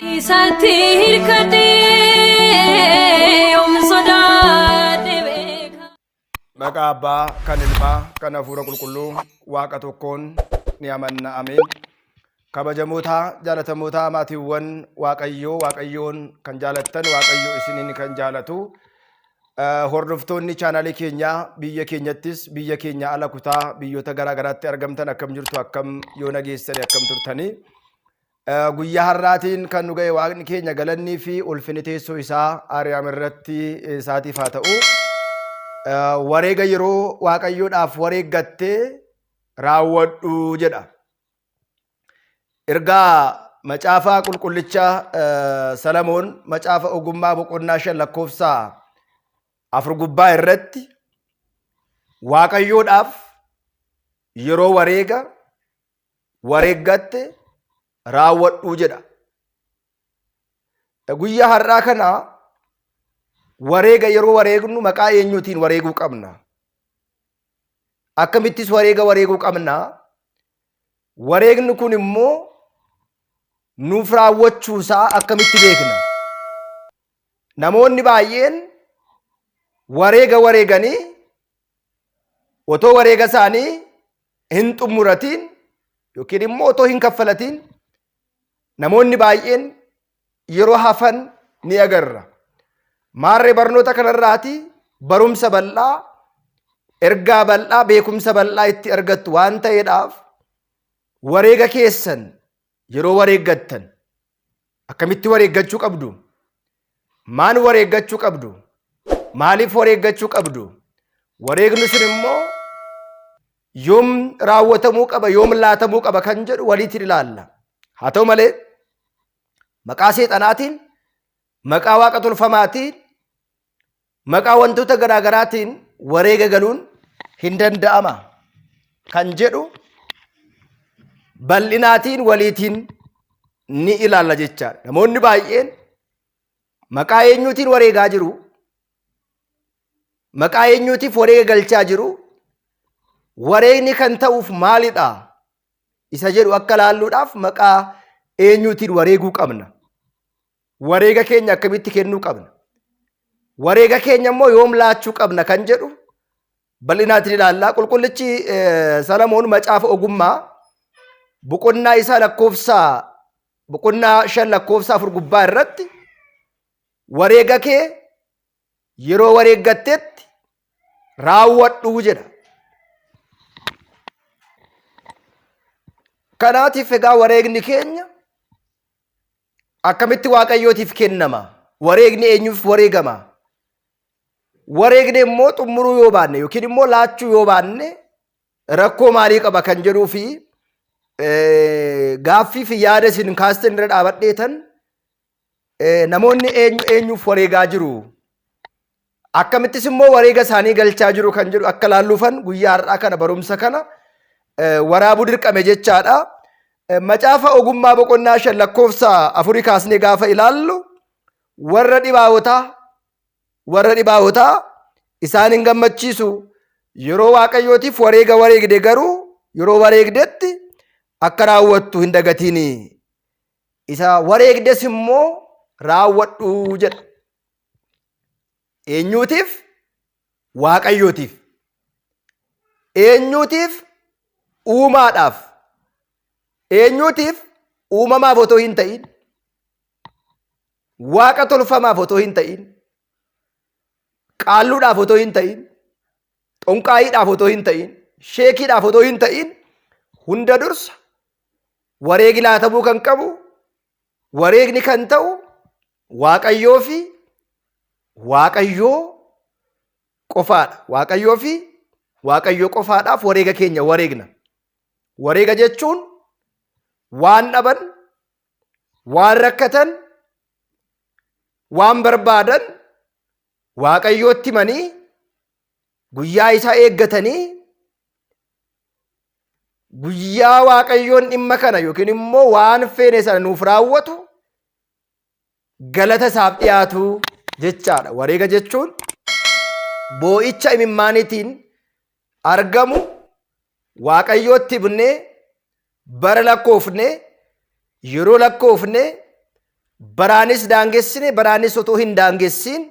Isatti hirkadhee yoom sodaadhe beeka. Maqaa Abbaa, kan Ilmaa, kan Hafuura Qulqulluu, Waaqa tokkoon ni amanna. Ameen. Kabajamoota, jaalatamoota maatiiwwan Waaqayyoo, Waaqayyoon kan jaalattan, Waaqayyo isiniin kan jaalatu. Hordoftoonni chaanaalii keenyaa biyya keenyattis biyya keenya ala kutaa biyyoota garaa garaatti argamtan akkam jirtu, akkam yoo nageessani, akkam turtanii. Guyyaa har'aatiin kan nu ga'e Waaqni keenya galannii fi ulfinni teessoo isaa Ariyaam irratti isaatiif haa ta'u. Wareega yeroo Waaqayyoodhaaf wareeggattee raawwadhu jedha. Ergaa macaafa qulqullicha Salamoon macaafa ogummaa boqonnaa 5 lakkoofsa 4 gubbaa irratti Waaqayyoodhaaf yeroo wareega wareeggatte raawwadhuu jedha. Guyyaa har'aa kana wareega yeroo wareegnu maqaa eenyuutiin wareeguu qabna? Akkamittis wareega wareeguu qabna? Wareegni kun immoo nuuf raawwachuusaa akkamitti beekna? Namoonni baay'een wareega wareeganii otoo wareega isaanii hin xumuratiin yookiin immoo otoo hin kaffalatiin namoonni baay'een yeroo hafan ni agarra. Maarree barnoota kanarraati barumsa bal'aa, ergaa bal'aa, beekumsa bal'aa itti argattu waan ta'eedhaaf wareega keessan yeroo wareeggattan akkamitti wareeggachuu qabdu? Maan wareeggachuu qabdu? Maaliif wareeggachuu qabdu? Wareegni sun immoo yoom raawwatamuu qaba, yoom laatamuu qaba kan jedhu waliitiin ilaalla. Haa ta'u malee maqaa seexanaatiin, maqaa waaqa tolfamaatiin, maqaa wantoota garaagaraatiin wareega galuun hin danda'ama kan jedhu bal'inaatiin waliitiin ni ilaalla jechaadha. Namoonni baay'een maqaa eenyuutiin wareegaa jiru? Maqaa eenyuutiif wareega galchaa jiru? Wareegni kan ta'uuf maalidha? Isa jedhu akka laalluudhaaf maqaa eenyuutiin wareeguu qabna? Wareega keenya akkamitti kennuu qabna? Wareega keenya immoo yoom laachuu qabna kan jedhu bal'inaatiin ilaalla. Qulqullichi Salamoon macaafa ogummaa boqonnaa isaa lakkoofsa boqonnaa 5 lakkoofsa 4 gubbaa irratti wareega kee yeroo wareeggattetti raawwadhu jedha. Kanaatiif egaa wareegni keenya akkamitti Waaqayyootiif kennama? Wareegni eenyuuf wareegama? Wareegne immoo xumuruu yoo baanne yookiin immoo laachuu yoo baanne rakkoo maalii qaba kan jedhuu fi gaaffii fi yaada isin kaastan irra dhaabadheetan namoonni eenyu eenyuuf wareegaa jiru? Akkamittis immoo wareega isaanii galchaa jiru kan jedhu akka laalluufan guyyaa har'aa kana barumsa kana waraabuu dirqame jechaadha. Macaafa ogummaa boqonnaa 5 lakkoofsa 4 kaasnee gaafa ilaallu warra dhibaawotaa warra dhibaawotaa isaan hin gammachiisu yeroo waaqayyootiif wareega wareegde garuu yeroo wareegdetti akka raawwattu hin dagatiini. Isa wareegdes immoo raawwadhu jedha. Eenyuutiif? Waaqayyootiif. Eenyuutiif? Uumaadhaaf. Eenyuutiif? Uumamaaf otoo hin ta'in. Waaqa tolfamaaf otoo hin ta'in. Qaalluudhaaf otoo hin ta'in. Xonqaayiidhaaf otoo hin ta'in. Sheekiidhaaf otoo hin ta'in. Hunda dursa wareegi laatamuu kan qabu wareegni kan ta'u Waaqayyoo fi Waaqayyoo qofaadha. Waaqayyoo fi Waaqayyoo qofaadhaaf wareega keenya wareegna. Wareega jechuun waan dhaban, waan rakkatan, waan barbaadan Waaqayyootti himanii guyyaa isaa eeggatanii guyyaa Waaqayyoon dhimma kana yookiin immoo waan feene sana nuuf raawwatu galata isaaf dhiyaatu jechaadha. Wareega jechuun boo'icha imimmaaniitiin argamu Waaqayyootti himnee bara lakkoofne yeroo lakkoofne Baraanis daangessine baraanis otoo hin daangessiin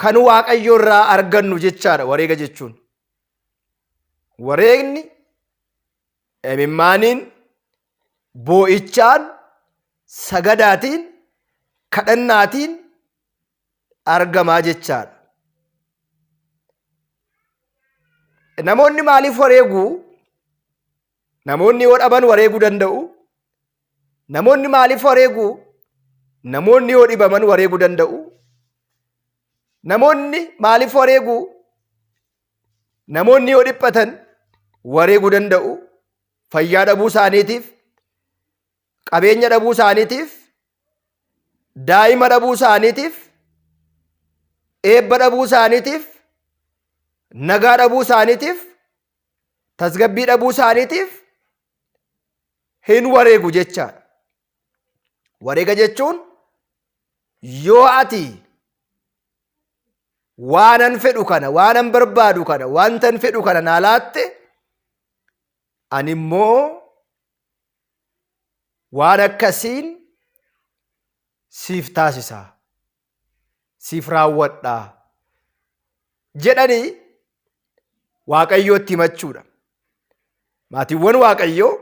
kan Waaqayyo irraa argannu jechaadha wareega jechuun. Wareegni imimmaaniin, boo'ichaan, sagadaatiin, kadhannaatiin argamaa jechaadha. Namoonni maaliif wareegu? Namoonni yoo dhaban wareeguu danda'u. Namoonni maaliif wareegu? Namoonni yoo dhibaman wareeguu danda'u. Namoonni maaliif wareegu? Namoonni yoo dhiphatan wareeguu danda'u. Fayyaa dhabuu isaaniitiif, qabeenya dhabuu isaaniitiif, daa'ima dhabuu isaaniitiif, eebba dhabuu isaaniitiif, nagaa dhabuu isaaniitiif, tasgabbii dhabuu isaaniitiif hin wareegu jechaadha. Wareega jechuun yoo ati waanan fedhu kana, waanan barbaadu kana, wantan fedhu kana naa laatte ani immoo waan akkasiin siif taasisa, siif raawwadha jedhanii Waaqayyootti himachuudha. Maatiiwwan Waaqayyoo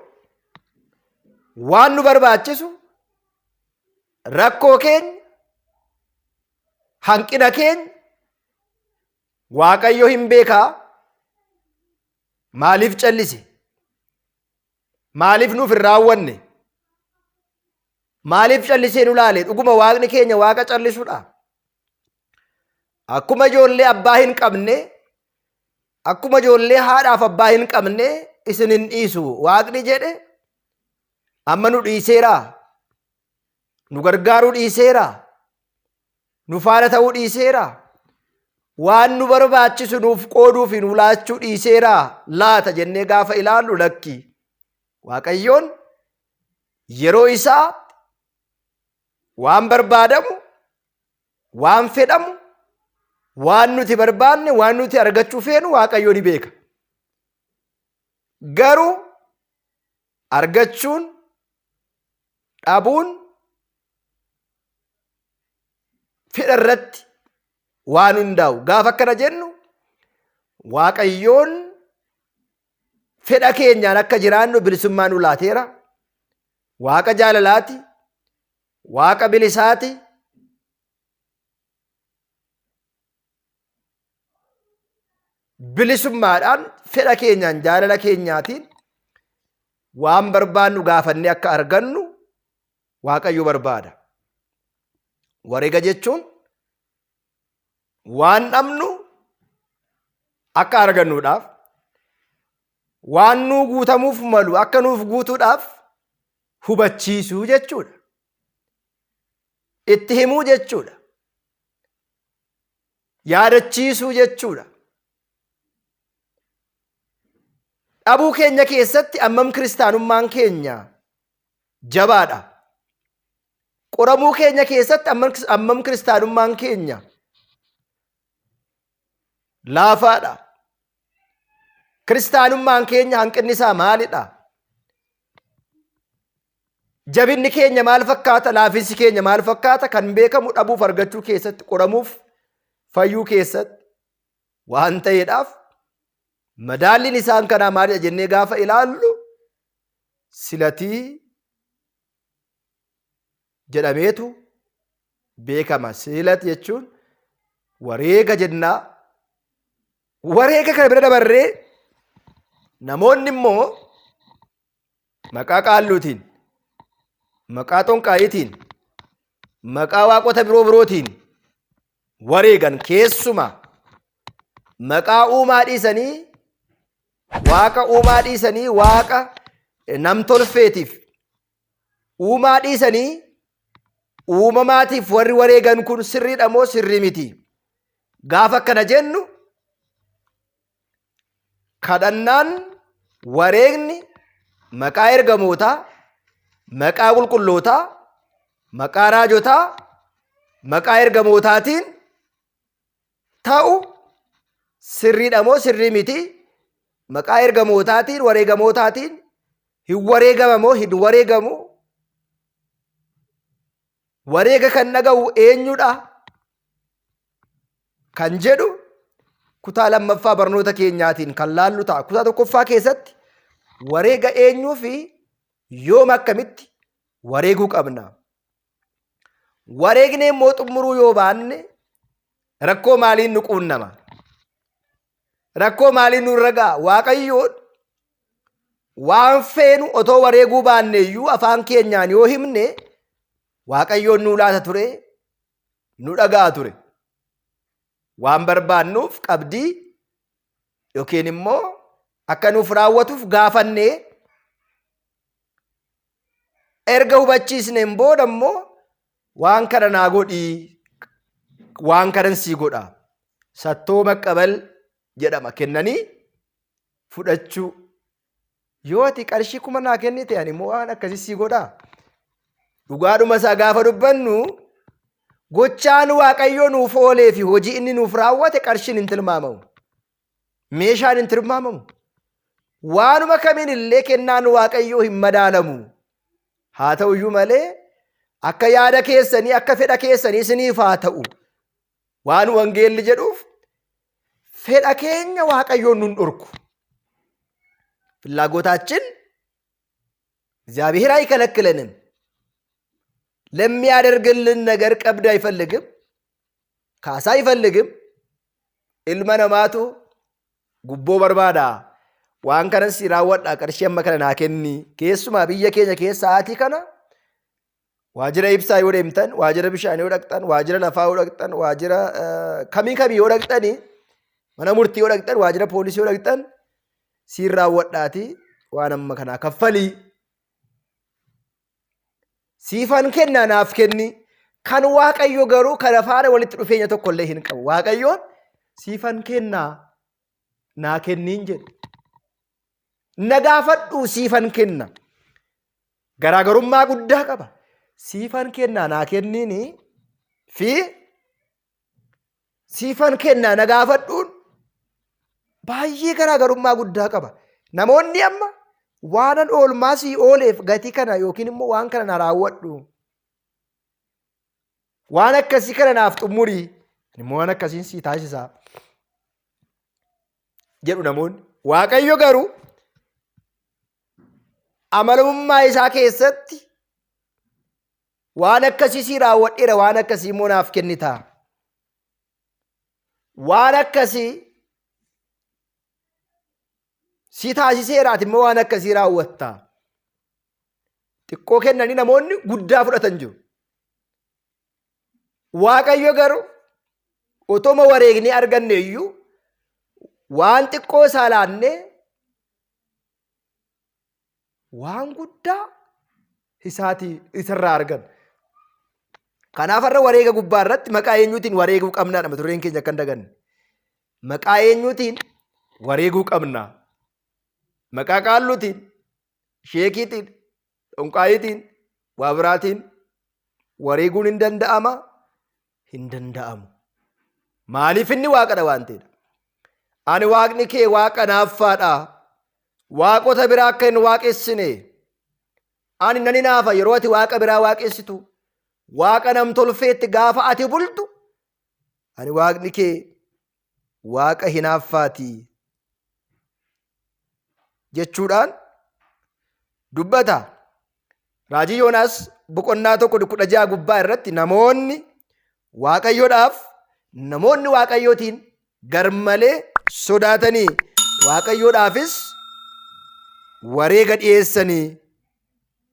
waan nu barbaachisu rakkoo keenya, hanqina keenya Waaqayyo hin beekaa maaliif callise? Maaliif nuuf hin raawwanne? Maaliif callisee nu laale? Dhuguma Waaqni keenya Waaqa callisudha. Akkuma ijoollee abbaa hin qabne, akkuma ijoollee haadhaaf abbaa hin qabne isin hin dhiisu. Waaqni jedhe amma nu dhiiseera. Nu gargaaruu dhiiseera. Nu faana ta'uu dhiiseera. Waan nu barbaachisu nuuf qooduu fi nu laachuu dhiiseera laata jennee gaafa ilaallu lakki. Waaqayyoon yeroo isaa waan barbaadamu, waan fedhamu, waan nuti barbaanne, waan nuti argachuu feenu Waaqayyo ni beeka. Garuu argachuun dhabuun fedha irratti waan hundaa'u. Gaafa akkana jennu Waaqayyoon fedha keenyaan akka jiraannu bilisummaa nu laateera. Waaqa jaalalaati. Waaqa bilisaati. Bilisummaadhaan fedha keenyaan jaalala keenyaatiin waan barbaannu gaafannee akka argannu Waaqayyo barbaada. Wareega jechuun waan dhabnu akka argannuudhaaf, waan nuu guutamuuf malu akka nuuf guutuudhaaf hubachiisuu jechuudha. Itti himuu jechuudha. Yaadachiisuu jechuudha. Dhabuu keenya keessatti ammam kiristaanummaan keenya jabaadha. Qoramuu keenya keessatti ammam kiristaanummaan keenya laafaadha. Kiristaanummaan keenya hanqinni isaa maalidha? Jabinni keenya maal fakkaata? Laafinsi keenya maal fakkaata? Kan beekamu dhabuuf argachuu keessatti, qoramuuf fayyuu keessatti waan ta'eedhaaf madaalliin isaan kanaa maalidha jennee gaafa ilaallu silatii jedhameetu beekama. Silat jechuun wareega jennaa. Wareega kana bira dabarree namoonni immoo maqaa qaalluutiin, maqaa xonqaayiitiin, maqaa waaqota biroo birootiin wareegan keessuma maqaa uumaa dhiisanii waaqa uumaa dhiisanii waaqa namtolfeetiif uumaa dhiisanii uumamaatiif warri wareegan kun sirriidha moo sirrii miti? Gaafa akkana jennu kadhannaan wareegni maqaa ergamootaa, maqaa qulqullootaa, maqaa raajotaa, maqaa ergamootaatiin ta'u sirriidha moo sirrii miti? Maqaa ergamootaatiin wareegamootaatiin hin wareegama moo hin wareegamu? Wareega kan dhaga'u eenyudha? Kan jedhu kutaa lammaffaa barnoota keenyaatiin kan laallu ta'a. Kutaa tokkoffaa keessatti wareega eenyuu fi yoom akkamitti wareeguu qabna? Wareegnee immoo xumuruu yoo baanne rakkoo maaliin nu quunnama? Rakkoo maaliin nurra ga'a? Waaqayyoon waan feenu otoo wareeguu baanne iyyuu afaan keenyaan yoo himne Waaqayyoon nuu laata ture, nu dhaga'a ture. Waan barbaannuuf qabdii yookiin immoo akka nuuf raawwatuuf gaafannee erga hubachiisneen booda immoo waan kana naa godhii waan kanan sii godha. Sattoo maqqabal jedhama kennanii fudhachuu. Yoo ati qarshii 1000 naa kennite ani immoo waan akkasii sii godhaa. Dhugaadhuma isaa gaafa dubbannu gochaan Waaqayyoo nuuf oolee fi hojii inni nuuf raawwate qarshiin hin tilmaamamu. Meeshaan hin tilmaamamu. Waanuma kamiin illee kennaan Waaqayyoo hin madaalamu. Haa ta'u iyyuu malee akka yaada keessanii akka fedha keessanii isiniif haa ta'u. Waan wangeelli jedhuuf fedha keenya Waaqayyoon nun dhorku. ፍላጎታችን እግዚአብሔር አይከለክለንም። ለሚያደርግልን ነገር ቀብድ አይፈልግም፣ ካሳ አይፈልግም። Ilma namaatu gubboo barbaada. Waan kanan si raawwadha qarshii amma kana naa kenni. Keessumaa biyya keenya keessa sa'aatii kana waajjira ibsaa yoo deemtan, waajjira bishaanii yoo dhaqxan, waajjira lafaa yoo dhaqxan, waajjira kamii kamii yoo dhaqxani, mana murtii yoo dhaqxan, waajjira poolisii yoo dhaqxan siin raawwadhaati waan amma kanaa kaffalii. Siifan kenna naaf kenni. Kan Waaqayyo garuu kana faana walitti dhufeenya tokko illee hin qabu. Waaqayyoon siifan kennaa naa kenniin jedhe. Na gaafadhu siifan kenna. Garaagarummaa guddaa qaba. Siifan kennaa naa kenniini fi siifan kennaa na gaafadhuun baay'ee garaagarummaa guddaa qaba. Namoonni amma waanan oolmaa sii ooleef gatii kana yookiin immoo waan kana na raawwadhu. Waan akkasii kana naaf xumurii. Immoo waan akkasiin sii taasisaa. Jedhu namoonni. Waaqayyo garuu amanamummaa isaa keessatti waan akkasii sii raawwadheera waan akkasii immoo naaf kennita. Waan akkasii si taasiseera ati immoo waan akkasii raawwatta. Xiqqoo kennanii namoonni guddaa fudhatan jiru. Waaqayyo garuu otoma wareegnee arganne iyyuu waan xiqqoo isaa laannee waan guddaa isaatii isarraa argan. Kanaaf har'a wareega gubbaa irratti maqaa eenyuutiin wareeguu qabnaadha mata dureen keenya akka hin daganne. Maqaa eenyuutiin wareeguu qabna? Maqaa qaalluutiin, sheekiitiin, xonqaayiitiin, waa biraatiin wareeguun hin danda'ama? Hin danda'amu. Maaliif inni waaqadha waan ta'eedha. Ani waaqni kee waaqa naaffaadha. Waaqota biraa akka hin waaqessine. Ani nan hinaafa yeroo ati waaqa biraa waaqessitu. Waaqa namtolfeetti gaafa ati bultu. Ani waaqni kee waaqa hinaaffaati. Jechuudhaan dubbata. Raajii Yoonaas boqonnaa 1:16 gubbaa irratti namoonni Waaqayyoodhaaf namoonni Waaqayyootiin garmalee sodaatanii Waaqayyoodhaafis wareega dhiyeessanii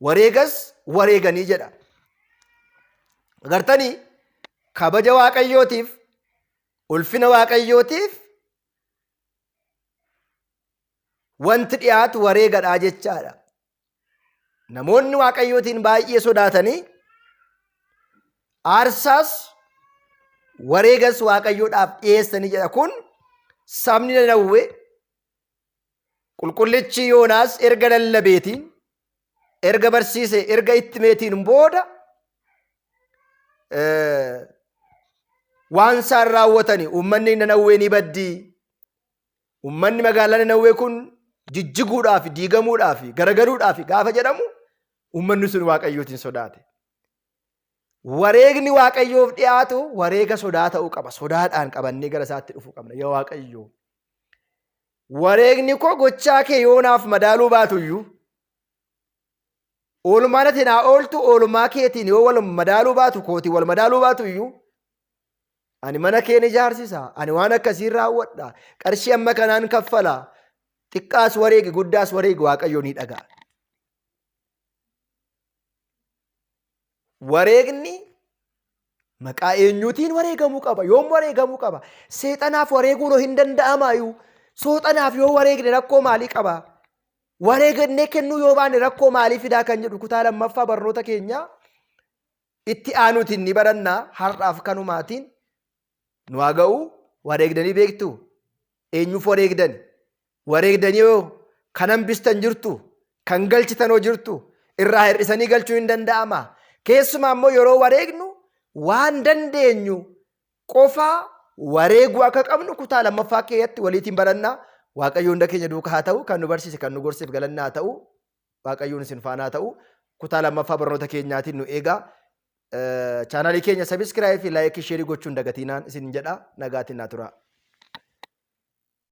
wareegas wareeganii jedha. Agartanii kabaja Waaqayyootiif ulfina Waaqayyootiif wanti dhiyaatu wareegadha jechaadha. Namoonni Waaqayyootiin baay'ee sodaatanii aarsaas wareegas Waaqayyoodhaaf dhiyeessanii jedha. Kun sabni Nanawwee qulqullichi Yoonaas erga lallabeetiin erga barsiise erga itti meetiin booda waan isaan raawwatani uummanni Nanawwee ni baddii Uummanni magaalaa Nanawwee kun jijjiguudhaaf, diigamuudhaaf, garagaluudhaaf gaafa jedhamu uummanni sun Waaqayyootiin sodaate. Wareegni Waaqayyoof dhiyaatu wareega sodaa ta'uu qaba. Sodaadhaan qabannee gara isaatti dhufuu qabna. Yaa Waaqayyo, wareegni koo gochaa kee yoo naaf madaaluu baatu iyyuu, oolmaan ati naa ooltu oolmaa keetiin yoo wal madaaluu baatu, kootiin wal madaaluu baatu iyyuu, ani mana keen ijaarsisa, ani waan akkasiin raawwadha, qarshii amma kanaan kaffala, xiqqaas wareegi guddaas wareegi, Waaqayyo ni dhaga'a. Wareegni maqaa eenyuutiin wareegamuu qaba? Yoom wareegamuu qaba? Seexanaaf wareeguun hin danda'amaayyuu. Seexanaaf yoo wareegne rakkoo maalii qaba? Wareegnee kennuu yoo baanne rakkoo maalii fidaa kan jedhu kutaa lammaffaa barnoota keenyaa itti aanuutiin ni barannaa. Har'aaf kanumaatiin nu haa ga'u. Wareegdanii beektu? Eenyuuf wareegdan? Wareegdanii yoo kan hambistan jirtu? Kan galchitan hoo jirtu? Irraa hir'isanii galchuu hin danda'ama? Keessumaa immoo yeroo wareegnu waan dandeenyu qofaa wareeguu akka qabnu kutaa lammaffaa keessatti waliitiin barannaa. Waaqayyo hunda keenya duukaa haa ta'u. Kan nu barsiise, kan nu gorseef galanna haa ta'u. Waaqayyoon isin faana haa ta'u. Kutaa lammaffaa barnoota keenyaatiin nu eegaa. Chaanaalii keenya subscribe fi like, share gochuun dagatiinaan isin jedha. Nagaatiin naa tura.